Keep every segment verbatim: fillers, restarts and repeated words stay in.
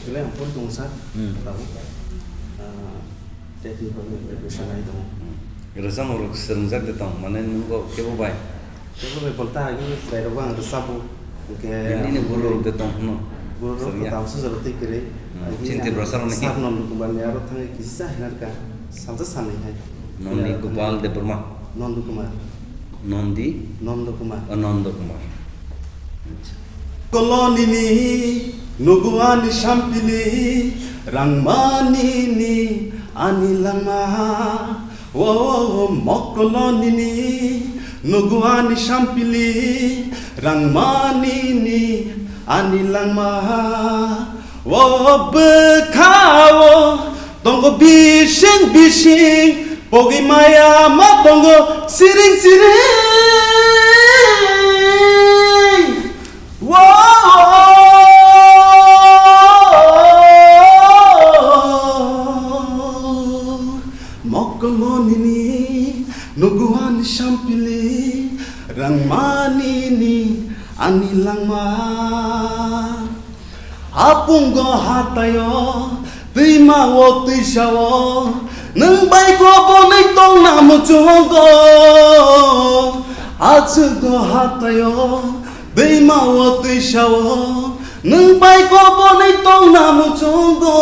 Belai ang phone tongo sir. Hmm. Tabuk, ah, tei tini phano preparation lai tongo. Hmm. Rwchapmung rok swrwngjak de tong, mane nwng bo kebo bai? Kebo bai bolta agi chwrai rok bo ang rwchapo. Hwnkhe nini guru rok de tong hwno? Guru rok swrwngya. Tamo sujaro tei kwrwi. Hmm. Agi chini ang Tiprasa rok ni. Sir Nondo Kumar ni aro thangwi kisa hinarkha, salsa salnwi hai. Nondi Kumar Debbarma. Nondo Kumar. Nondi? Nondo Kumar. Oh, Nondo Kumar. Acha. Kolonini nuguani sampili rangmanini ani langma. O mokolonini nuguani sampili rangmanini ani langma. O bwkhao tongo bising bising, pogwi maya ma tongo siring siring. Wo mokol monini nuguan sampili rangmanini ani langma. Apungo hatayo, twima o twisao, nwng bai kobonwi tongna muchungo. Achugo hatayo, twima o twisao, nwng bai kobonwi tongna muchungo.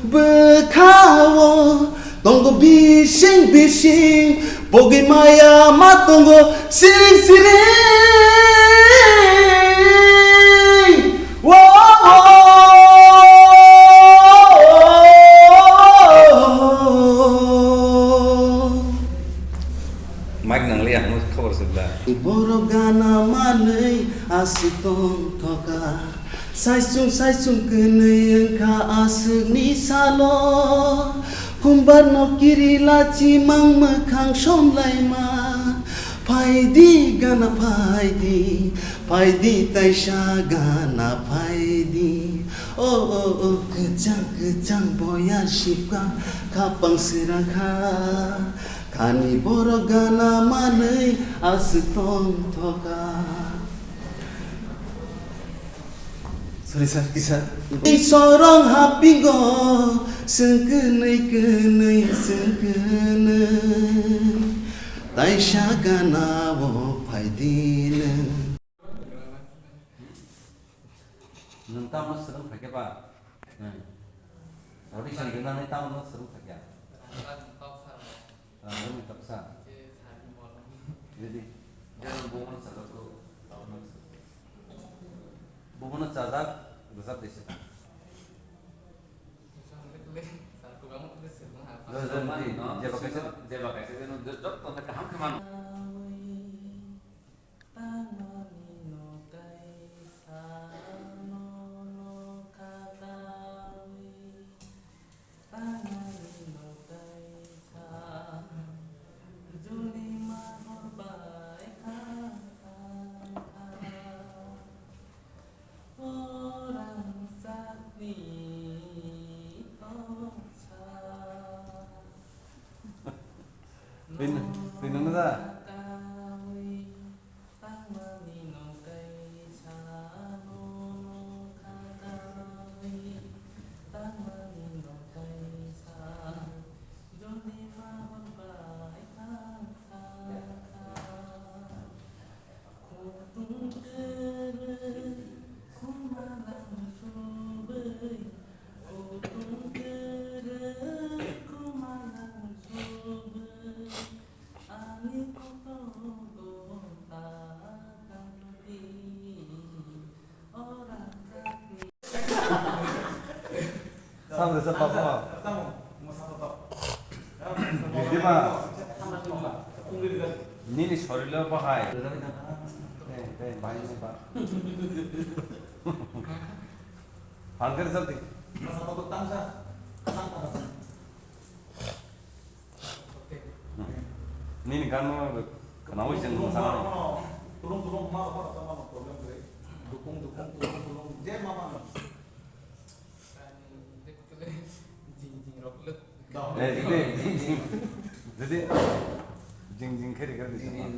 Bwkhao tongo bising bising, pogwi maya ma tongo siring siring. Wo. Mic nangliya, ang khobor sukda. Borok gana manwi aswk tongthoka. Saichung saichung kwnwi wngkha aswkni salo, kumbarno kiri lachi mang mwkhang somlaima. Phaidi gana phaidi, phaidi taisa gana phaidi. O, o, o, kwchang kwchang boyar sipkha, khapang swrangkha. Khani borok gana manwi aswk tongthoka. Sorry, sir, kisa. Sorong hapingo, sengkwnwi kwnwi sengkwnwi, taisa gana o phaidi nwng. Nwng tamo swrwng phaikhe ba? Audition rwnani tamo swrwng phaikha? Rangni toksa. Ready? Jeno bumono chajak ko. Bumono chajak, rwchap de se. Jeba kaisa, jeba kaisa jeno jotto kaham khe mano. Tangmani no kaisa no no khatawi. Tangmani no kaisa. Juni mahor bai kha kha kha. O rangchakni toksa. Pin-, pinang na da? Tangmani no kaisa, no no khatawi. Tangmani no kaisa, joni ma hor bai kha kha kha. Kutung kwrwi kumalang subwi, kutung kwrwi kumalang subwi, ani kotogo ta kangni ora kangni. Sam rwchap tongma. Dima. Nini sorilo bahai. Tei, tei, bahai ni ba. Pangkar jati. Nini gan no khnawi jeng no sana. Tulung tulung ma ba sama problem kre. Dukung dukung tulung tulung je ma ma. Eh, jing, jing rok le. Eh, jing, jing, jing. Jadi, jing, jing khe, khe, jing, jing.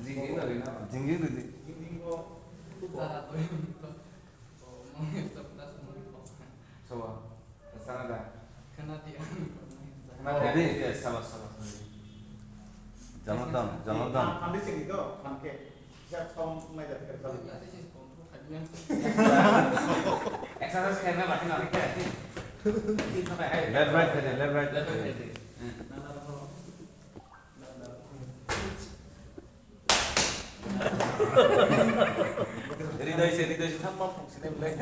Jing, jing, jing, jing. Jing, jing, jing. Jing, jing, jing. Sobo? Sana da? Ready? Yes, sabar, sabar. Janardhan, Janardhan. Exercise khaina baki na. Left, right khaidi, left, right khaidi. Ridoi se, ridoi se, thamma phung sine belai.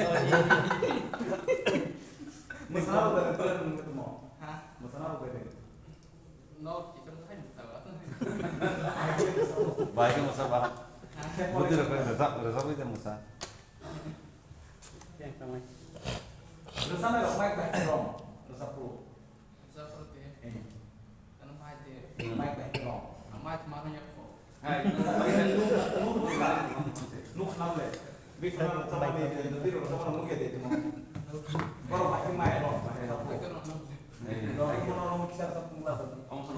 Mwsana rok belai, belai nung tongmo. Ha? Mwsana rok belai. No, kita masa musa ba. Bai ke musa ba. Ha? Budi rok belai rajab, rajab bai musa. Yang tamai. Rwchapnai rok mic bai rw. Rwchapru. Rwchapru te. Eh. Ano mic te. Mic bai rw. Mic ma hanya ko. Hai, nuk, nuk, nuk, nuk, nuk, nuk, nuk,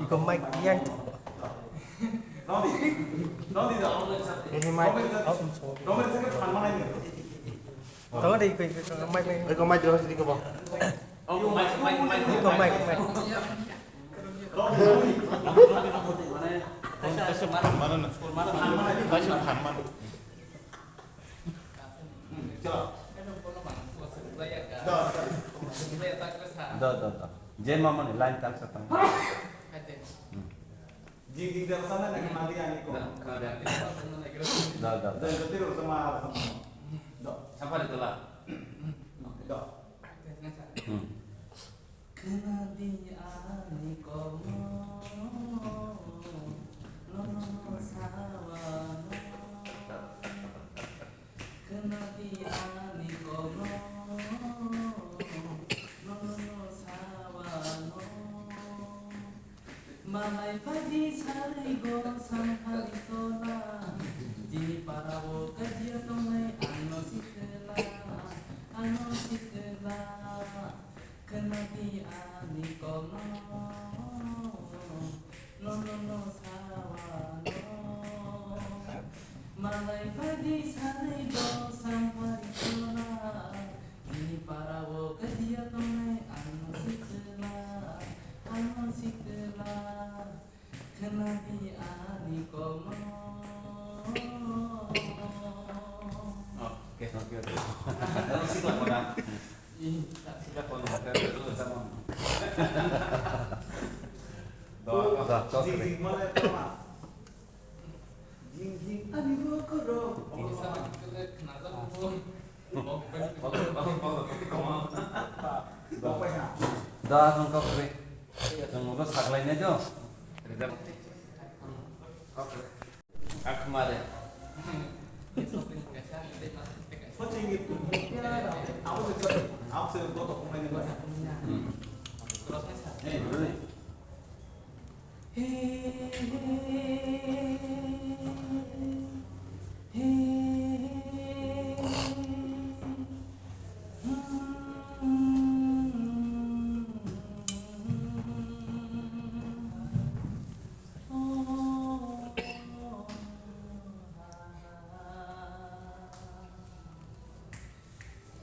Iko mic yang. Ini mic. Tama deh, iko, iko, iko, mic, mic. Iko mic, iko, iko, iko. Iko mic, mic. Da, da, da. Je mamani line tak sa tang. Jing jing da sana na ma di ani ko. Da, da, da. Da. Sapari tola. Da. Khwnadi ani kokno, nono sawano. Khwnadi ani kokno, nono sawano. Malai padi sarigo samphari tola, jini parao kajia tongnai ano sikla, ano sikla. Khwnadi ani kokno, no, no, no, sawano. Malai padi sarigo samphari tola, jini parao kajia tongnai ano sikla, ano sikla. Khwnadi ani kokno. Oh, okay, okay, okay. Sikla koda. Ih, sikla koda. Do, do, do. Jing jing male tama. Jing jing ani bokhorok. Ini sama kita kena sama. Da, tong kok re. Tong mo saklai ne do. Ak mare.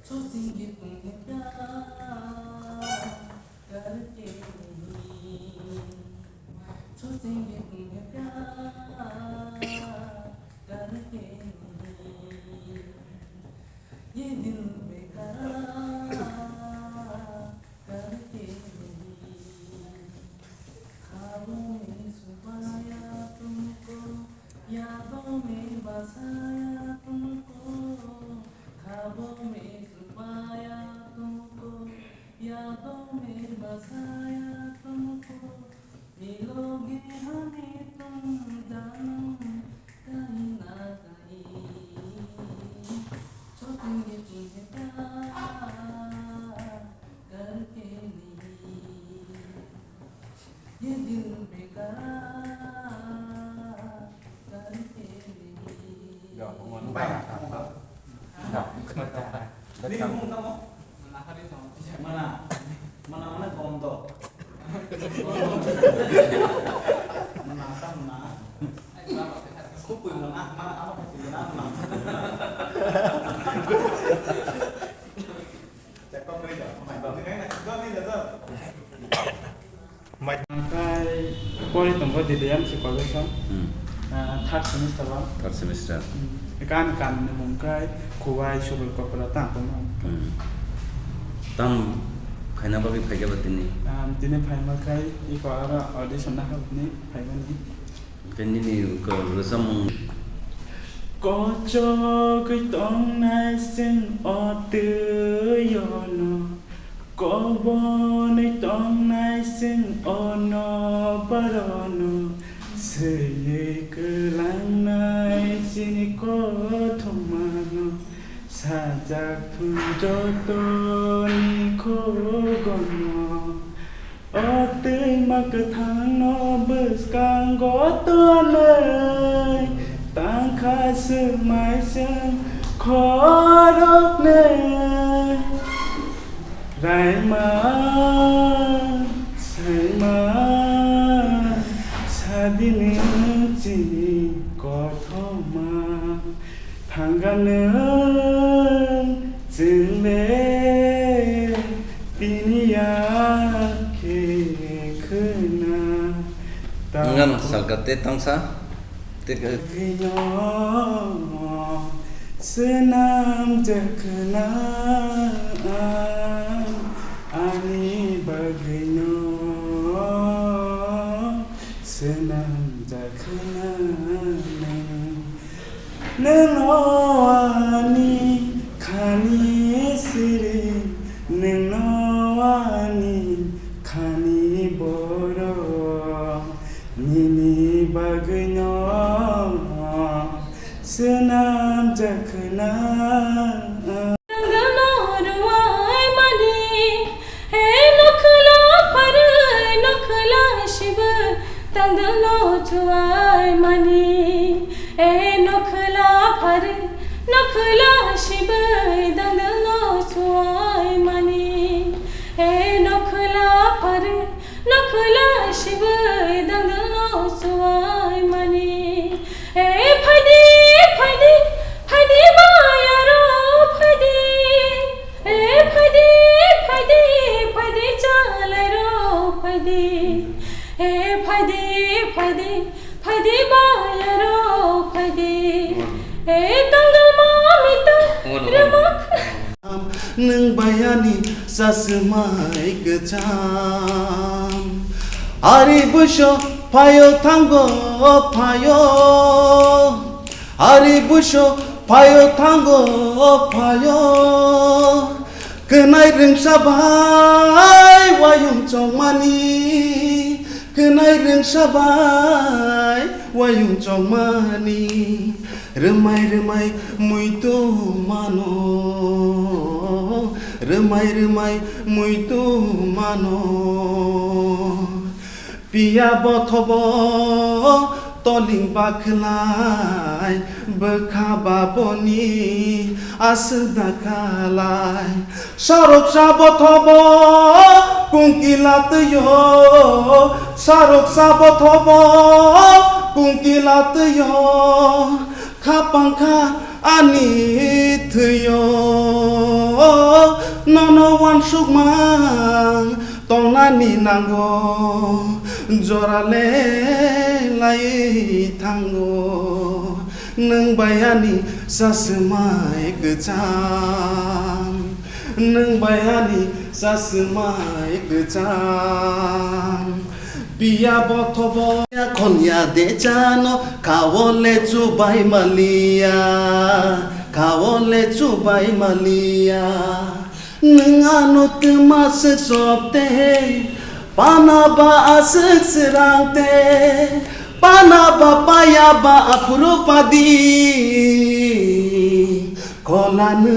Chosing ge pung hepya kar ke nahi. Chosing ge pung hepya kar ke nahi. Ye dil bekar kar ke nahi. Khabo mein supaya tumko, yadon mein basaya tumko. Khabo mein supaya tumko, yadon mein basaya tumko. Miloge hame tum janam kahin na kahin. Chosing ge pung hepya kar ke nahi. Ye dil bekar kar ke nahi. Yo, umon. Bai. Yo. Bini mung tamo? Mana? Mana, mana gondo. Mana, mana. Kupui mana, mana, apa sih mana, mana. Mai- Kai pori tongo D D M C college o, Hmm. ah, third semester o. Third semester. Hmm. Kan kan ni mung kai Kuwai Subrul Kopra tang tongmo. Hmm. Tam khaina bagwi phaikhe ba tini? Ah, tini phaima kai iko aro audition na habni phaimani. Hwnkhe nini kwrwsamung? Kochogwi tongnai chwng o twi-o no, kobonwi tongnai chwng o nobar-o no, swiwi kwlangnai chini kothoma no, sajak thung jotoni khugono. O twima kwthangno bwskango tonwi tangkha swmai chwng khoroknwi. Raima, saima, sadi nwng chini kothoma. Thangkha nwng chwng le tini ya khe khwna. Wngano salka tei tangsa, tei khe- Bagwino swnam jakhwna ang, ani bagwino swnam jakhwna nwng. Nwng o ani khani siri, nwng o ani khani borok, nini bagwino swnam jakhwna. Tangdalno ruwai mani, he nokhla pharwi nokhla sibwi, tangdalno chuwai mani, he nokhla pharwi nokhla sibwi, tangdalno chuwai mani, he nokhla pharwi nokhla sibwi, tangdalno chuwai mani. He phaidi, phaidi, phaidi bayaro phaidi. He phaidi, phaidi, phaidi chalairo phaidi. He phaidi, phaidi, phaidi bayaro phaidi. He tangdalma mita One, one. Rwmak. Nwng bai ani chaswmai kwcham. Ari buso phaio thango phaio. Ari buso phaio thango phaio. Kwnai rwngsa bai wayung chongmani. Kwnai rwngsa bai wayung chongmani. Rwmai rwmai muitu mano, rwmai rwmai muitu mano. Piya bothobo toling bakhlai bwkha baboni aswk da khalai. Sarok sabo thobo kungkila twiyo, sarok sabo thobo kungkila twiyo, khapang kha ani thwiyo. Nono uansukmang tongnani nango, jora le lai thango. Nwng bai ani chaswmai kwcham, nwng bai ani chaswmai kwcham. Piya bothobo ya khol ya de chano, kao le chubai maliya, kao le chubai maliya. Nwng ano twma swk sop tei, pana ba aswk srang tei, pana ba paya ba aphuru padi. Kola nw,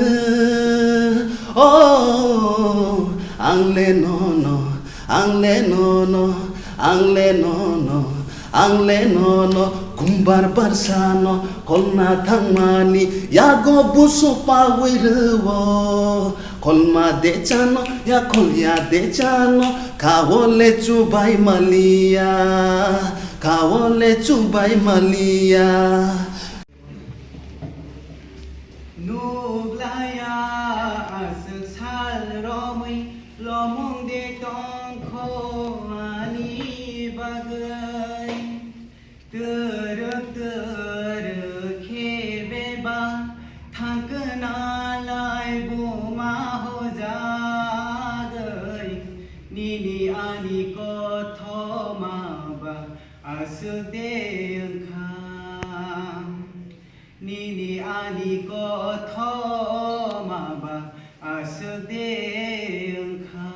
o, ang le nono, ang le nono, ang le nono, ang le nono, kumbar barsano, kolna thangmani, yago busu pawi rwo. Kolma de chano, ya kol ya de chano, kao le chubai maliya, kao le chubai maliya. Nuglaiya aswk sal romwi lomong de tongkho ani bagwi. Twrwk twrwk khe bebak thangkna lai buma hojagwi. Nini ani kothoma ba aswk de wngkha. Nini ani kothoma ba aswk de wngkha.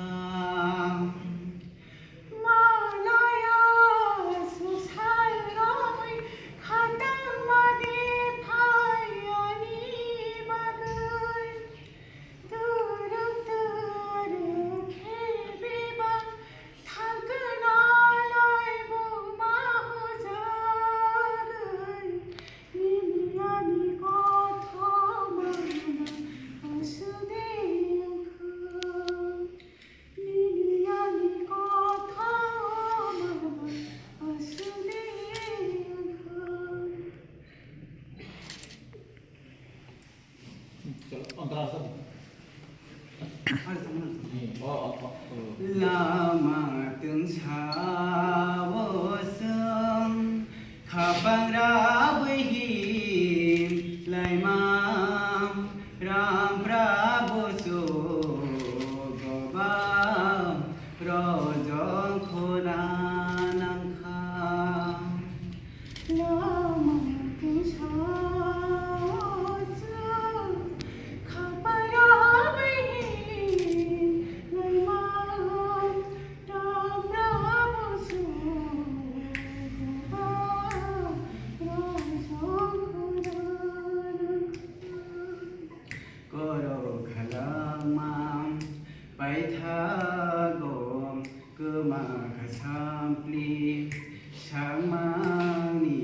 Malaya susal romwi khatang madi phai ani bagwi. Twrwk twrwk khe bebak thangkna lai buma hojagwi. Nini ani kothoma aswk de wngkha. Nini ani kothoma aswk de wngkha. Chalo, antara sab. Lama twngsa-o chwng khapang rabwi him laima, Ram Prabhu chugo ba rojong khuna nangkha. Lama kisa chwng khapara bai laima, Ram Prabhu chugo ba rojong khuna nangkha. Koro khalangma paithago kwma khasampli sakmani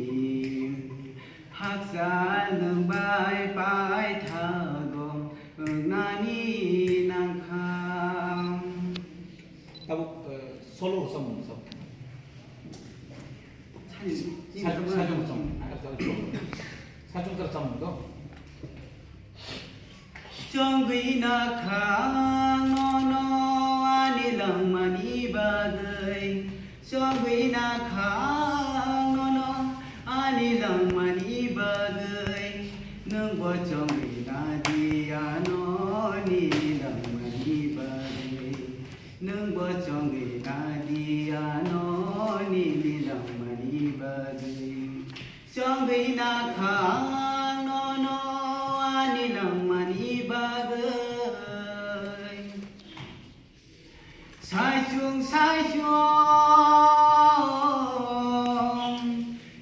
hakchal nwng bai paithago wngnani nangkha. Tabuk, eh, solo rwchapmung rwchap. Sajung, sajung rwchapmung. Sajung rwchapmung to. Chongwi nakha ang nono ani langmani bagwi. Chongwi nakha ang nono ani langmani bagwi. Nwngbo chongwi nadi ano nini langmani bagwi. Nwngbo chongwi nadi ano nini langmani bagwi. Chongwi nakha ang nono ani langmani bagwi. Saichung saichung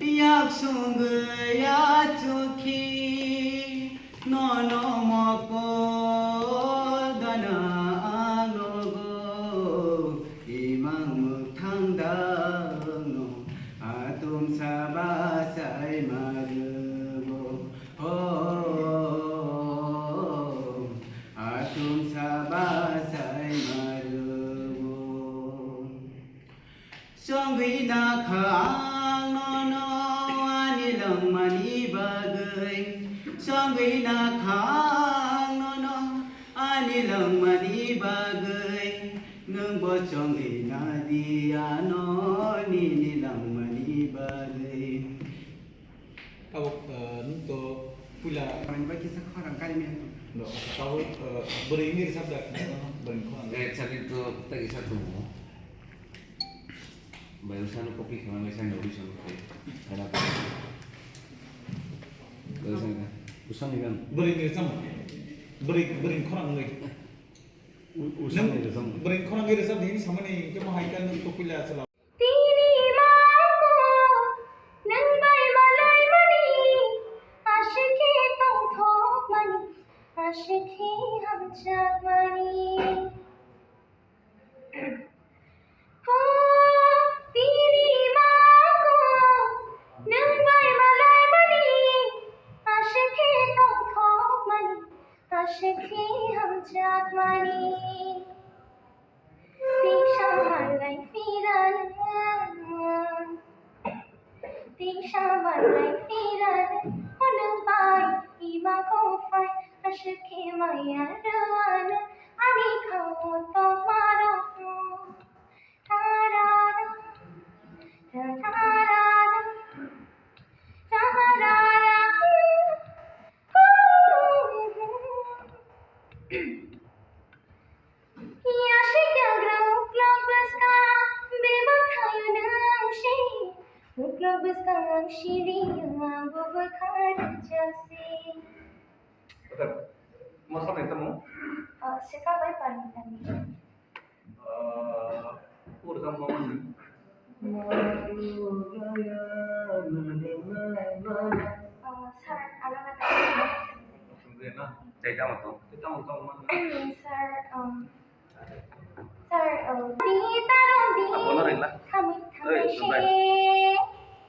yak sungwi achukhi. Nono mokol gana ang nogo, imang mwthang dangno, atumsa bachai ma rwgo, ho, atumsa bachai ma rwgo. Chongwi nakha ang nono ani langmani bagwi. Chongwi nakha ang nono ani langmani bagwi. Nwngbo chongwi nadi ano nini langmani bagwi. Abo, eh, nwng to puila. Ani bai kisa khorang kari maya tong. No, abo, eh, bwrwi ni rwchap da, bwrwi khorang. Eh, chari to ta kisa tongo. Bai usano copy khama bai sani audition khai. Kana. Bai usano. Usani gan. Bwrwi ni rwchap. Bwrwi, bwrwi khorang ni. U-, usani rwchap. Bwrwi khorang ni rwchap ni samani kemo hai kan to puila chala. Tini mako nwng bai malaimani, aswk khe tongthokmani, aswk khe hamjakmani. Ho, tini mako nwng bai malaimani, aswk khe tongthokmani, aswk khe hamjakmani. Tisa malai phirana, tisa malai phirana, ono bai ima ko phai, Sakhe maya rwano ani khao tongmarokno. Tarara, tarara, tarara. Yasik yagra uklok bwskang bebak thaio nang se. Uklok bwskang ang siliya bo bwkha rwjak se. Masa nai tamo? Ah, sika bai pani tani. Ah, urgam mamani. Ah, sir, alanga tani. Sungre na. Jai tamo to. Jai tamo to man. Sir, um, sir, um, di taro di. Abono ringla. Kami Oi, kami bai. Se.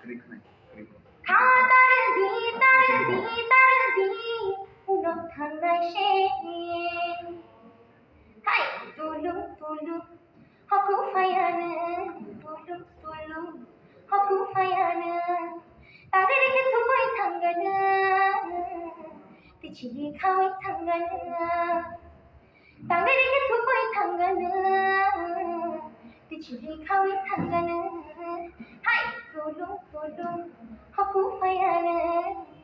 Krik nai. Krik. Khatar di tar di tar di unok thangnai se. Hai tulung tulung haku phaiano tulung tulung haku phaiano. Tangri khe thupai thangano tichili khawi thangano. Tangri khe thupai thangano, tichili khawi thangano. Hai tulung tulung, hoku phaiano,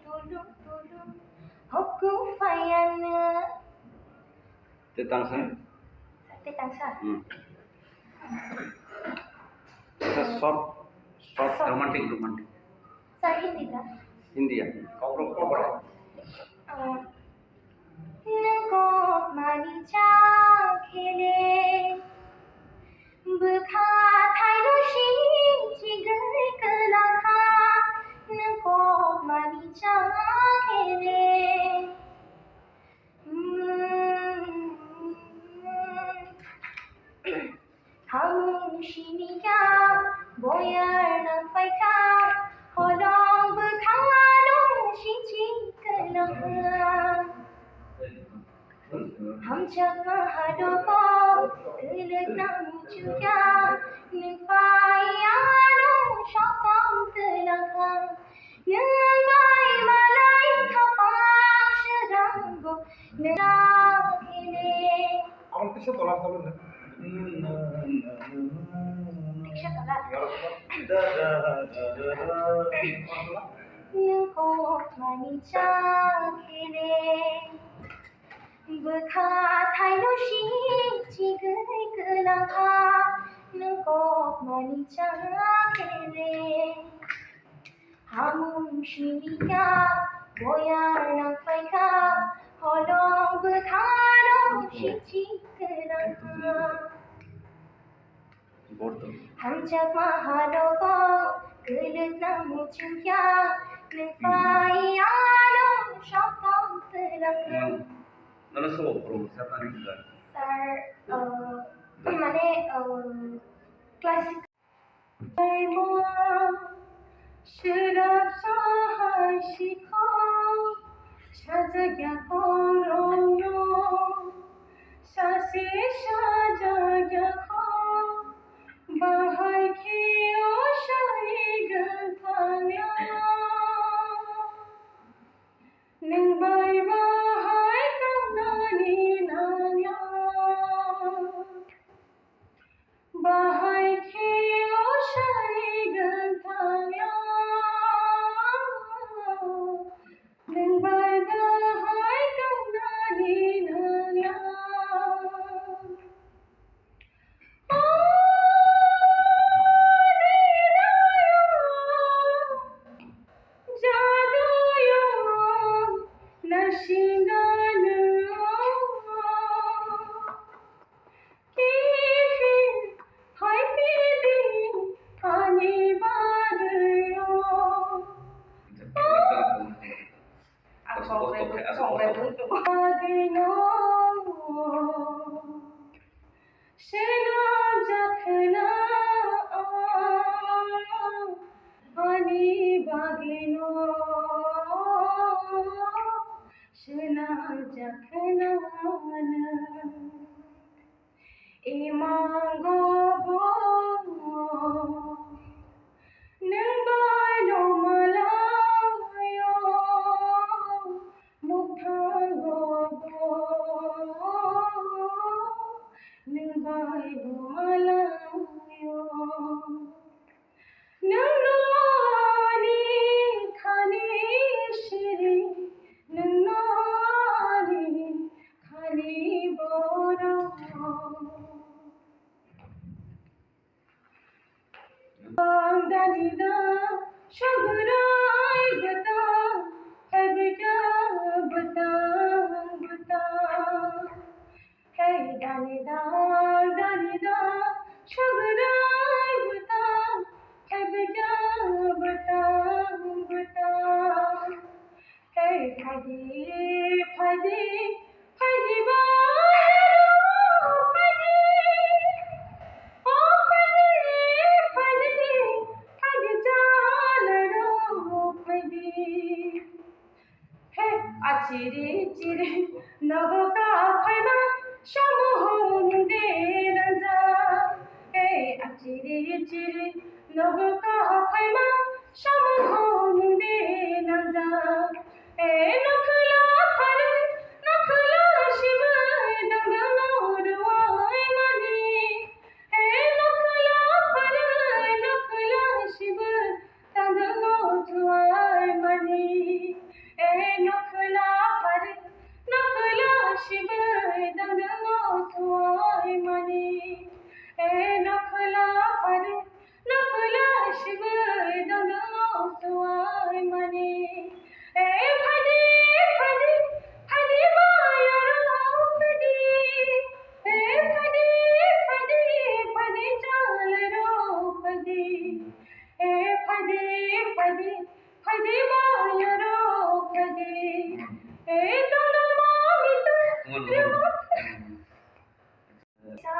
tulung tulung, hoku phaiano. Te tangsa? Te tangsa? Hmm. It's a soft, soft, soft. Romantic, romantic. Sa Hindi na? Hindi ya. Kau, kau, kau. Ah, Nwng kok mani cha khele, bwkha thaino si chigwi kwlangkha. Nwng kok mani cha khele, mm, Hamung sini ya, boyar nang paikha, holong bwkhano sichi kwlangkha. Hamjakma hadogo, kwlwk nang muchukya, nwng pai ano sokong kwlangkha. Nwng bai malai khapang srango, nwng khele. Ang tisa tola salo na. Tisa tola. Nwng kok mani cha khele. Bwkha thaino si chigwi kwlangkha. Nwng kok mani cha khele. Hamung sini ya, boyar nang paikha, holong bwkhano sichi kwlangkha. Hamjakma halogo, kwlwk nang muchukya, nwng pai ano sokong kwlangkha. Nana sobo problem, sir, nani kwlangkha? Sir, uh, mane, uh, classic. Sirap sahai sikho, sajagya korongno, sasi sajagya kho, bahai khe o sai gwnthangya, nwng bai bahai tongnani nangya. Bahai khe o sai gwnthangya, nwng bai bahai tongnani nangya. O Rinayo, Jaduyo, Nasingano. Kiphil phaipidi ani bagwio. Ang kongrai, kongrai bwtwi. Bagwino. Seno jakhna ani bagwino. Seno jakhna. Imango bo nwng bai no malaio, mukthango Phaidi, phaidi ba, phaidi. O phaidi, phaidi, phaidi chalaro phaidi. He, achiri chiri nogo ka phaima, somo hwnde nangja. He, achiri chiri nogo ka phaima, somo hwnde nangja. He, nokhla phare, nokhla sibai dangdang no ruai mani. He, nokhla phare, nokhla sibai dangdang no ruai mani. He, nokhla phare, nokhla sibai dangdang no ruai mani. He, nokhla phare, nokhla sibai dangdang no ruai mani. He, phaidi, phaidi, phaidi ba yaro phaidi. He, phaidi, phaidi, phaidi chalaro phaidi. He, phaidi, phaidi, phaidi ba yaro phaidi. He, dangdang mami ta. Sa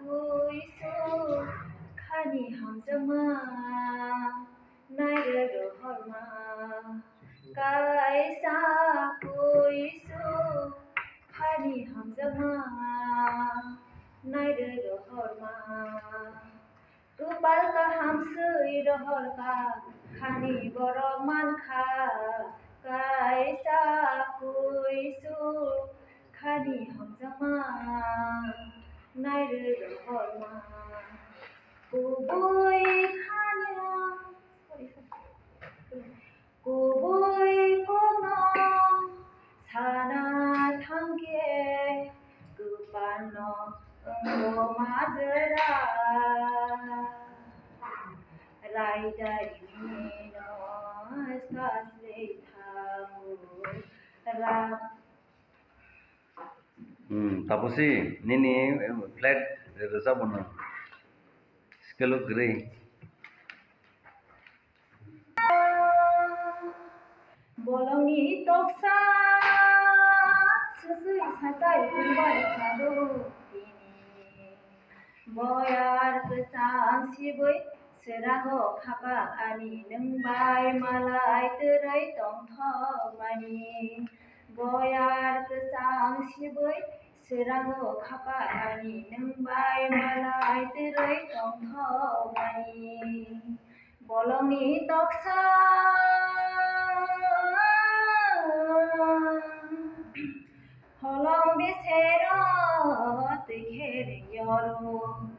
kuisu khani hamjakma nairwrwk horma. Kaisa kuisu khani hamjakma nairwrwk horma. Kwpal kaham swi rohorkha khani borok mankha. Kaisa kuisu khani hamjakma nairwi rohorma. Kubui khani, kubui kono sana thangkhe kwpalno wngo majra. Raidarini no swkasli thango ram. Hmm, Tapusi, nini, eh, flat rwchapmano scale o kwrwi. Bolongni toksa swswi sachai wngbai kha do tini. Boyar kwchang sibui swrango khapang ani nwng bai malai twrwi tongthokmani. Boyar kwchang sibui swrango khapang ani nwng bai malai twrwi tongthokmani. Bolongni toksa holong bisero twi khe ring yoro.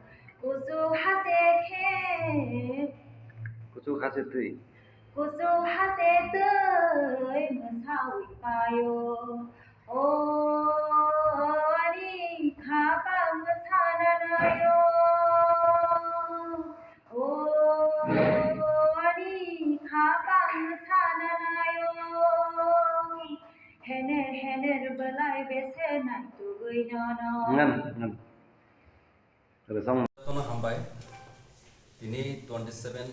Kuchuk hase khe. Kuchuk hase twi. Kuchuk hase twi mwsawi paio. O ani khapang mwsana naio. O ani khapang mwsana naio. Hener hener belai bese nai tugui nono. Ngan, ngan. Rwchapmung. Jotono hambai. Tini twenty seven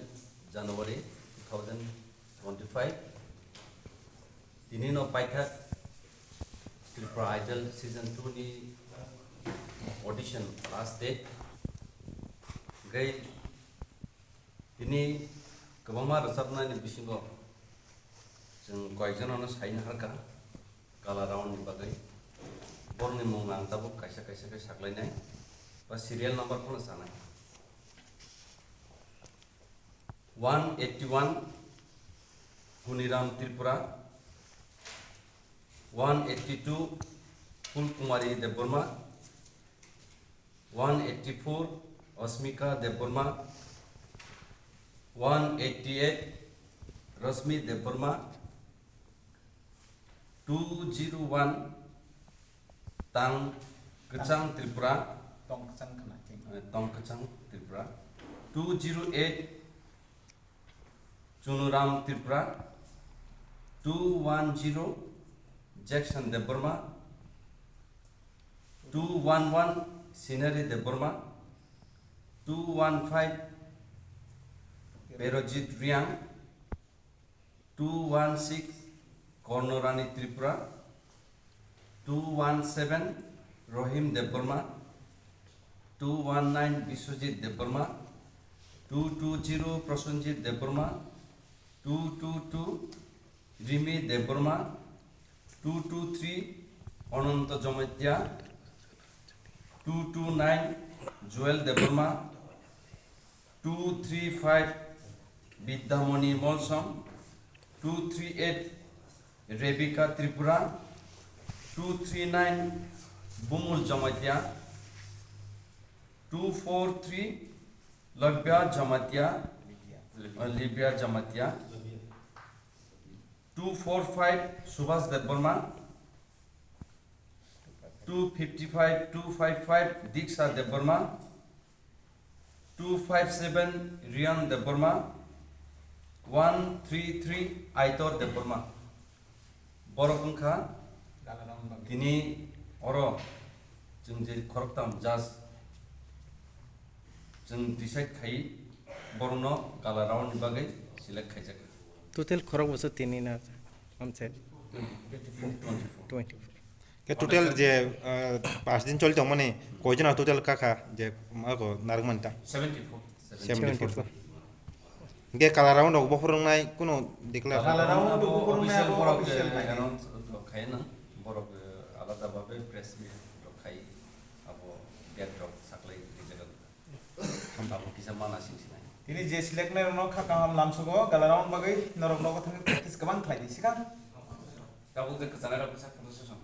January two thousand twenty five. Tini no paithak Tripura Idol season two ni audition last day. Gai tini kwbangma rwchapnani bisingo chwng koyekjono no saina harkha. Kala round ni bagwi. Borokni mung ang tabuk kaisa kaisa khe saklainai ba serial number phano sanai. One eighty one Huniram Tripura, one eighty two Phul Kumari Debbarma, one eighty four Asmika Debbarma, one eighty eight Rashmi Debbarma, two zero one Tang Kwchang Tripura, Tong Kwchang khna khe. Eh, Tong Kwchang Tripura, two zero eight Chunuram Tripura, two one zero Jackson Debbarma, two one one Sinari Debbarma, two one five Perojit Riang, two one six Kornorani Tripura, two one seven Rohim Debbarma, two one nine Biswajit Debbarma, two two zero Prosenjit Debbarma, two two two Rimi Debbarma, two two three Ananta Jamatia, two two nine Joel Debbarma, two three five Bidyamoni Molsom, two three eight Rebecca Tripura, two three nine Bumul Jamatia, two four three Labia Jamatia, uh, Libia Jamatia, two four five Subhas Debbarma, two fifty five two five five Diksha Debbarma, two five seven Riyan Debbarma, one three three Aitor Debbarma. Borok wngkha tini oro chwng je khoroktham judge chwng decide khai borokno gala round ni bagwi select khaijak. Total khorok bwswk tini na amchai? Twenty-four. Twenty-four. Ke total je, ah, pas din choli tongmani koijon total kakha je mago narwkmani ta? Seventy-four. Seventy-four. Seventy-four. Hingke kala round rok bophor wngnai kuno declare. Kala round rok bophor wngnai official abo borok, official eh, nai. Announce rok khai na, borok, eh, alada babe press meet rok khai, abo date rok saklai rijak. Abo kisa mana sing sinai. Tini je select nai rokno kha kaham lamsugo, kala round bagwi norok nogo thangwi practice kwbang khlai di sikang. Tabuk je kwchanai rok kisa photo session.